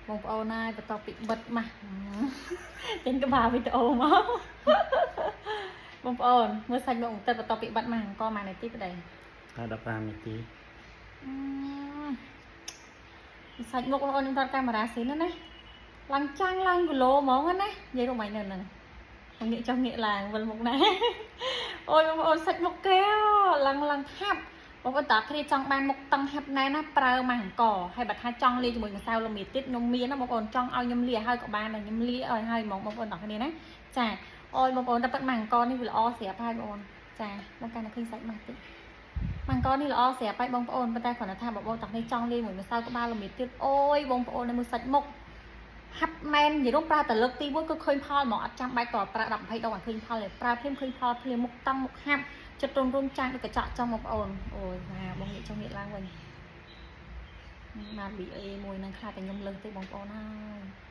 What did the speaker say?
បងប្អូនហើយបន្ទាប់ពីបិទម៉ាស់ ចេញក្បាលវីដេអូមក បងប្អូនមើលសាច់មុខបន្តិចបន្ទាប់ពីបិទម៉ាស់អង្គម៉ានាទីប្តី តែ15នាទី អឺសាច់មុខបងប្អូនខ្ញុំថតកាមេរ៉ាស៊ីនណាណាឡើងចាំងឡើងគីឡូហ្មងណានិយាយរំឯងនៅហ្នឹងងាកចុះងាកឡើងវិលមុខណា អូយបងប្អូនសាច់មុខកែវឡើងឡើងហាប់បងប្អូនតើគ្នាចង់បានមុខតឹងហាប់ណែណាប្រើម៉ាស់អង្គហើយបើថាចង់លាយជាមួយម្សៅលមៀតទៀតខ្ញុំមានណាបងប្អូនចង់ឲ្យខ្ញុំលាយឲ្យក៏បានដែរខ្ញុំលាយឲ្យឲ្យហ្មងបងប្អូនតើគ្នាណាចាអូយបងប្អូនតែប៉ិតម៉ាស់អង្គនេះវាល្អស្រាប់ហើយបងប្អូនចាបងកាន់តែឃើញសាច់ម៉ាស់តិច ម៉ាំងកនេះល្អស្រាប់ហើយបងប្អូនប៉ុន្តែគ្រាន់តែថាបងប្អូនទាំងនេះចង់លាយមួយម្សៅក្បាលល្មៀតទៀតអូយបងប្អូននៅមួយសាច់មុខហាប់ណែននិយាយរួមប្រើតែលើកទី1គឺឃើញផលហ្មងអត់ចាំបាច់ក៏ប្រើ10 20ដងឲ្យឃើញផលទេប្រើភ្លាមឃើញផលភ្លាមមុខតង់មុខហាប់ចិត្តរុំរុំចាងដូចកញ្ចក់ចង់បងប្អូនអូយណាបងងាកចង់ងាកឡើងវិញមក BA មួយនឹងខ្លាចតែខ្ញុំលើសទេបងប្អូនហើយ។